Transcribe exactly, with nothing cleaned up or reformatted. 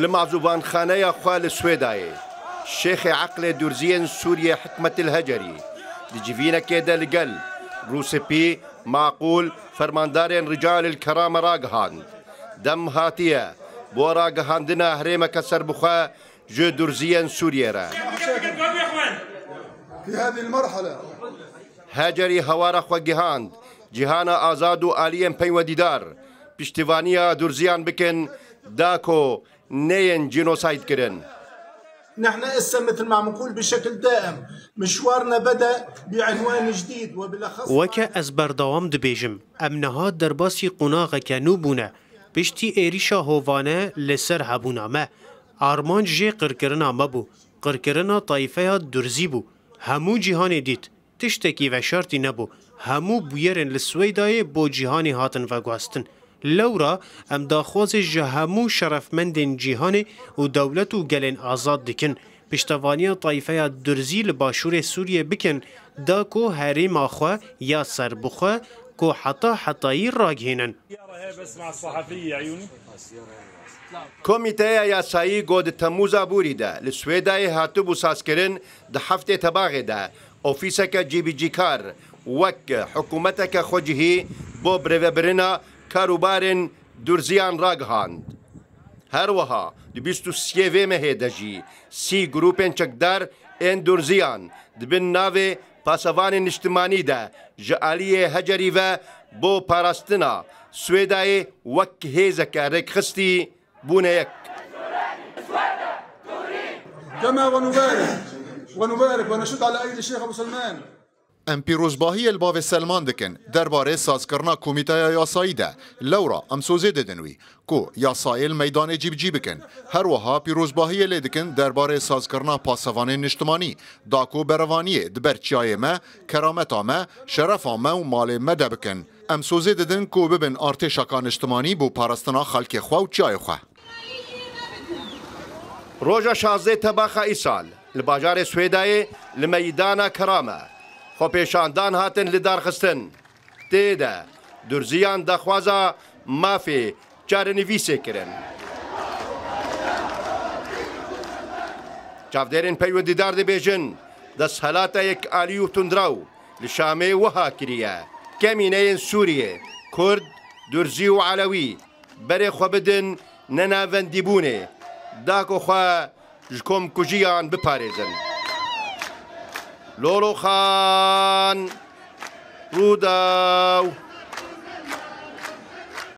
Li mazûvanxaneya xwe li Swêdayê, Şêxê Eqlê Durziyên Sûriyê Hikmet El Hecerî di civînekê de li gel Rûspî, Maqûl, fermandarên Rical El Kerame ragihand. Dem hatiye bo ragihandina herêmeke serbixwe ji Durziyên Sûriyê re. في هذه المرحلة. Hecerî hewara xwe gihand cîhana azad û aliyên peywendîdar piştîvaniya Durziyan bikin, da ku neyên cînosayd kirin. نحن هسه مثل ما بنقول بشكل دائم مشوارنا بدأ بعنوان جديد وبالأخص Weke ez berdewam dibêjim, em niha derbasî qonaxeke nû bûne. Piştî êrîşa hovane li ser hebûna me, armanc jê qirkirina me bû. Qirkirina tayfeya Durzî bû. Hemû cîhanê dît. Tiştekî veşartî nebû. Hemû bûyerên li Swêdayê bo cîhanê hatin veguhestin. Lewra em daxwazê ji hemû şerefmendên cîhanê û dewlet û gelên azad dikin, piştevaniya tayfeya Durzî li başûrê Sûriyê bikin, da ku herêma xwe ya serbixwe ku heta hetayî ragihînin. Komîteya Yasayî ku di Temmûza borî de li Swêdayê hatibû sazkirin, di heftê Tebaxê de ofîseke cîbicîkar wek hikûmeteke xwecihî bo birêvebirina karûbarên Durziyan ragihand. Her wiha di bîst û sê vê mehê de jî sî grûpên çekdar ên Durziyan di bin navê Pasevanên Niştimanî de ji aliyê Hecerî ve bo parastina Swêdayê wek hêzeke rêkxistî bûne yek. كما ونبارك ونبارك ونشد على أيدي الشيخ أبو سلمان. Em pîrozbahiyê li bavê Selman dikin derbarê sazkirina komîteya yasayî de. Lewra em sozê didin wî ku yasayê li meydanê cîbicî bikin. Her wiha pîrozbahiyê lê dikin derbarê sazkirina pasevanên niştimanî, da ku berevaniyê di ber çiyayê me, kerameta me, şerefa me û malê me de bikin. Em sozê didin ku bibin artêşeka niştimanî bo parastina xelkê xwe û çiyayê xwe. Roja şazdeh Tebaxa îsal li bajarê Swêdayê li Meydana Kerame xwepêşandan hatin lidarxistin. Tê de Durziyan daxwaza mafê çarenivîsê kirin. Çavdêrên peywendîdar dibêjin, desthilata yekalî û tundraw li Şamê wiha kiriye. Kemîneyên Sûriyê, Kurd, Durzî û Elewî berê xwe bidin nenavendîbûnê, da ku xwe ji komkujiyan biparêzin. Lolo Xan, Rûdaw.